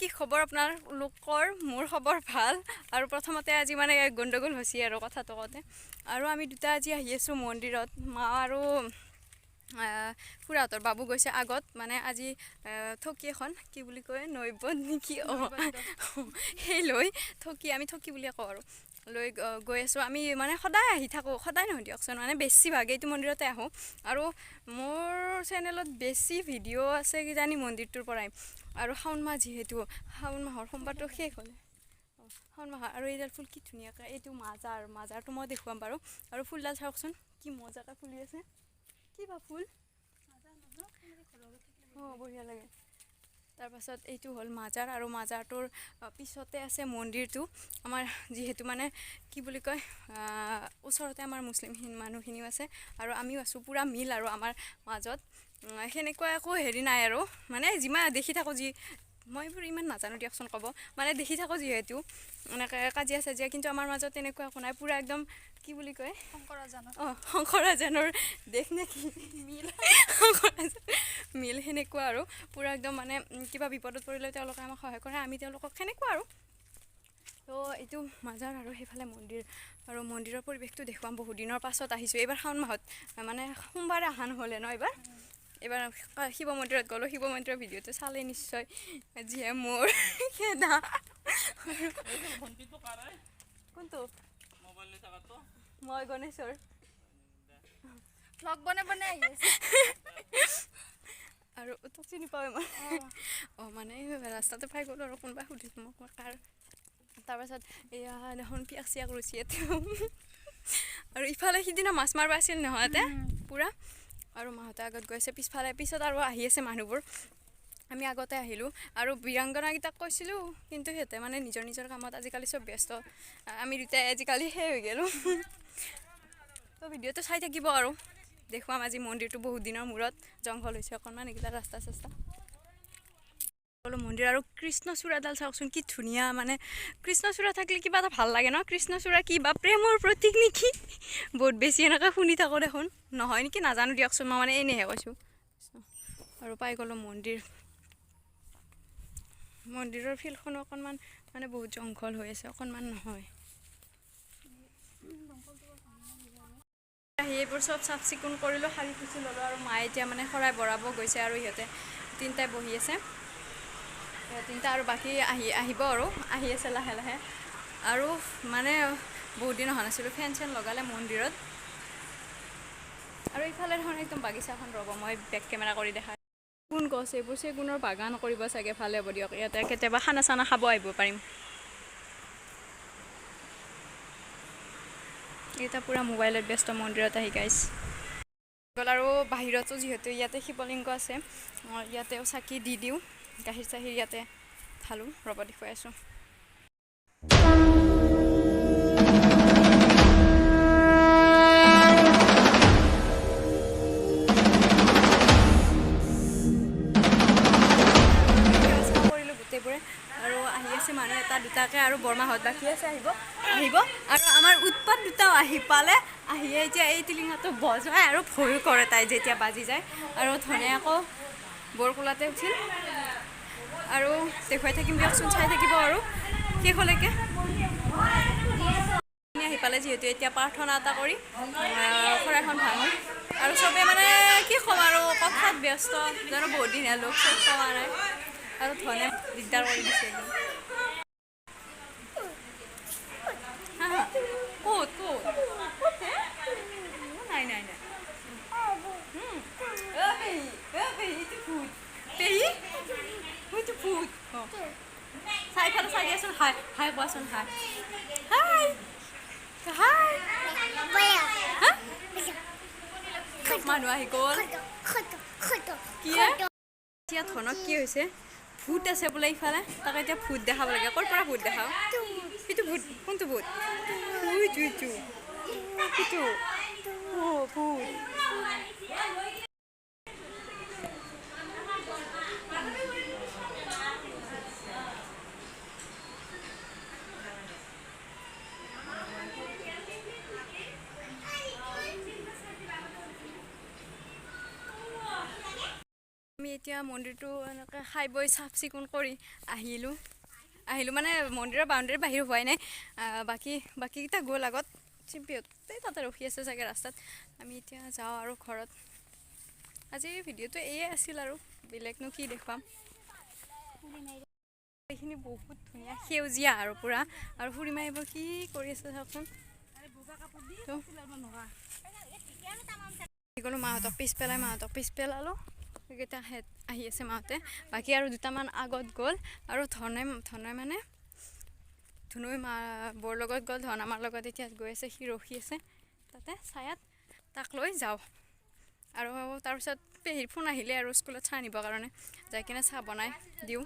কি খবৰ আপোনালোকৰ? মোৰ খবৰ ভাল। আৰু প্ৰথমতে আজি মানে গণ্ডগোল হৈছে আৰু কথাটো কওঁতে। আৰু আমি দুটা আজি আহি আছোঁ মন্দিৰত। মা আৰু খুৰাহঁতৰ বাবু গৈছে আগত। মানে আজি থকী এখন কি বুলি কয়, নৈবদ্য নেকি, অঁ সেই লৈ থকী, আমি থকী বুলিয়ে কওঁ আৰু লৈ গৈ আছোঁ। আমি মানে সদায় আহি থাকোঁ, সদায় নহয় দিয়কচোন, মানে বেছিভাগ এইটো মন্দিৰতে আহোঁ। আৰু মোৰ চেনেলত বেছি ভিডিঅ' আছে কিজানি মন্দিৰটোৰ পৰাই। আৰু শাওণ মাহ যিহেতু, শাওণ মাহৰ সোমবাৰটো শেষ হ'লে শাওণ মাহৰ। আৰু এইডাল ফুল কি ধুনীয়াকৈ, এইটো মাজাৰ, মাজাৰটো মই দেখুৱাম বাৰু। আৰু ফুলডাল চাওকচোন কি মজাকৈ ফুলি আছে, কি বা ফুল, অঁ বঢ়িয়া লাগে। তাৰপাছত এইটো হ'ল মাজাৰ, আৰু মাজাৰটোৰ পিছতে আছে মন্দিৰটো। আমাৰ যিহেতু মানে কি বুলি কয়, ওচৰতে আমাৰ মুছলিম মানুহখিনিও আছে আৰু আমিও আছোঁ, পূৰা মিল আৰু আমাৰ মাজত সেনেকুৱা একো হেৰি নাই। আৰু মানে যিমান দেখি থাকোঁ, যি মই এইবোৰ ইমান নাজানো দিয়কচোন ক'ব, মানে দেখি থাকোঁ যিহেতু এনেকৈ কাজিয়া চাজিয়া, কিন্তু আমাৰ মাজত তেনেকুৱা একো নাই। পূৰা একদম কি বুলি কয়, অঁ শংকৰাজানৰ দেশ নেকি, মিল, শংকৰাজান মিল সেনেকুৱা আৰু। পূৰা একদম মানে কিবা বিপদত পৰিলে তেওঁলোকে আমাক সহায় কৰে, আমি তেওঁলোকক, সেনেকুৱা আৰু। তো এইটো মাজাৰ আৰু সেইফালে মন্দিৰ। আৰু মন্দিৰৰ পৰিৱেশটো দেখুৱাম, বহুত দিনৰ পাছত আহিছোঁ এইবাৰ শাওণ মাহত, মানে সোমবাৰে অহা নহ'লে ন এইবাৰ। এইবাৰ শিৱ মন্দিৰত গ'লোঁ, শিৱ মন্দিৰৰ ভিডিঅ'টো চালে নিশ্চয়, যিহে মোৰ খেদা। কোনটো মই গণেশৰ ভ্লগ বনাই বনাই আহি আছে। আৰু তোক চিনি পাওঁ মই, অঁ মানে ৰাস্তাতে পাই গ'লোঁ আৰু কোনোবাই সুধিছে মোক কাৰ। তাৰপাছত এয়া দেখোন পিয়াক চিয়াক ৰুচি আৰু ইফালে সিদিনা মাছ মাৰিব আছিল নহয় ইয়াতে পূৰা। আৰু মাহঁতে আগত গৈছে, পিছফালে পিছত আৰু আহি আছে মানুহবোৰ, আমি আগতে আহিলোঁ। আৰু বীৰাংগনাকেইটাক কৈছিলোঁ, কিন্তু সিহঁতে মানে নিজৰ নিজৰ কামত আজিকালি চব ব্যস্ত, আমি দুটাই আজিকালি সেই হৈ গ'লোঁ। তো ভিডিঅ'টো চাই থাকিব আৰু দেখুৱাম আজি মন্দিৰটো বহুত দিনৰ মূৰত। জংঘল হৈছে অকণমান, এইকেইটা ৰাস্তা চাস্তা। মন্দিৰ আৰু কৃষ্ণচূড়াডাল চাওকচোন কি ধুনীয়া, মানে কৃষ্ণচূড়া থাকিলে কিবা এটা ভাল লাগে ন। কৃষ্ণচূড়া কি বা প্ৰেমৰ প্ৰতীক নেকি, বহুত বেছি এনেকৈ শুনি থাকোঁ দেখোন, নহয় নেকি নাজানো দিয়কচোন, মই মানে এনেইহে কৈছোঁ। আৰু পাই গ'লোঁ মন্দিৰ। মন্দিৰৰ ফিল্ডখনো অকণমান মানে বহুত জংঘল হৈ আছে, অকণমান নহয়। আহি এইবোৰ চব চাফ চিকুণ কৰিলোঁ, সাৰি পুচি ল'লোঁ। আৰু মায়ে এতিয়া মানে শৰাই বঢ়াব গৈছে আৰু ইহঁতে তিনিটাই বহি আছে, তিনিটা আৰু বাকী আহি আহিব আৰু আহি আছে লাহে লাহে। আৰু মানে বহুত দিন অহা নাছিলোঁ, ফেন চেন লগালে মন্দিৰত। আৰু ইফালে দেখোন একদম বাগিচাখন, ৰ'ব মই বেক কেমেৰা কৰি দেখা। চেগুন গছ, এইবোৰ চেগুনৰ বাগান কৰিব চাগে, ভালে হ'ব দিয়ক, ইয়াতে কেতিয়াবা খানা চানা খাব আহিব পাৰিম। এতিয়া পূৰা মোবাইলত ব্যস্ত মন্দিৰত আহি গাইছ গ'ল। আৰু বাহিৰতো যিহেতু ইয়াতে শিৱলিংগ আছে, ইয়াতেও চাকি দি দিওঁ, গাখীৰ চাখীৰ ইয়াতে ঢালোঁ, ৰ'ব দেখুৱাই আছোঁ। কৰিলোঁ গোটেইবোৰে। আৰু আহি আছে মানুহ এটা দুটাকৈ, আৰু বৰমাহঁত বাকী আছে, আহিব আহিব। আৰু আমাৰ উৎপাত দুটাও আহি পালে, আহিয়ে এতিয়া এই টিলিঙাটো বজায় আৰু ভয়ো কৰে তাই যেতিয়া বাজি যায়। আৰু ধনে আকৌ বৰকোলাতে উঠিল। আৰু দেখুৱাই থাকিম দিয়কচোন, চাই থাকিব আৰু শেষলৈকে। আহি পালে যিহেতু এতিয়া প্ৰাৰ্থনা এটা কৰি শৰাইখন ভাঙো। আৰু চবে মানে কি ক'ম আৰু কথাত ব্যস্ত, জানো বহুত দিন লগ চগ পোৱা নাই। আৰু ধনে দিগদাৰ কৰি দিছে একদম। ক'ত ক'ত, নাই নাই নাই, পেহী সেইটো ভূত। চাই ফালে চাই দিয়াচোন, হাই হাই কোৱাচোন, হাই হাই হাই। মানুহ আহি গ'ল। কি এতিয়া ধনক কি হৈছে, ভূত আছে বোলে ইফালে, তাকে এতিয়া ভূত দেখাব লাগে। ক'ৰ পৰা ভূত দেখাওঁ? সেইটো ভূত, কোনটো ভূত? সেইটো সেইটো ভূত। আমি এতিয়া মন্দিৰটো এনেকৈ খাই বৈ চাফ চিকুণ কৰি আহিলোঁ। আহিলোঁ মানে মন্দিৰৰ বাউণ্ডেৰীৰ বাহিৰ হোৱাই নাই। বাকীকেইটা গ'ল আগত, চিম্পিহঁতে তাতে ৰখি আছে চাগে ৰাস্তাত। আমি এতিয়া যাওঁ আৰু ঘৰত। আজিৰ ভিডিঅ'টো এয়ে আছিল আৰু বেলেগনো কি দেখুৱাম। এইখিনি বহুত ধুনীয়া সেউজীয়া আৰু পূৰা। আৰু খুৰীমা এইবোৰ কি কৰি আছে চাওকচোন। তো গ'লোঁ মাহঁতক পিছ পেলাই, মাহঁতক পিছ পেলালোঁ। সেইকেইটা আহি আছে মাহঁতে, বাকী আৰু দুটামান আগত গ'ল। আৰু ধনে ধনে মানে ধুনুই মা বৌৰ লগত গ'ল, ধন আমাৰ লগত এতিয়া গৈ আছে। সি ৰখি আছে তাতে ছায়াত, তাক লৈ যাওঁ। আৰু তাৰপিছত পেহীৰ ফোন আহিলে আৰু স্কুলত চাহ নিবৰ কাৰণে, যাই কিনে চাহ বনাই দিওঁ।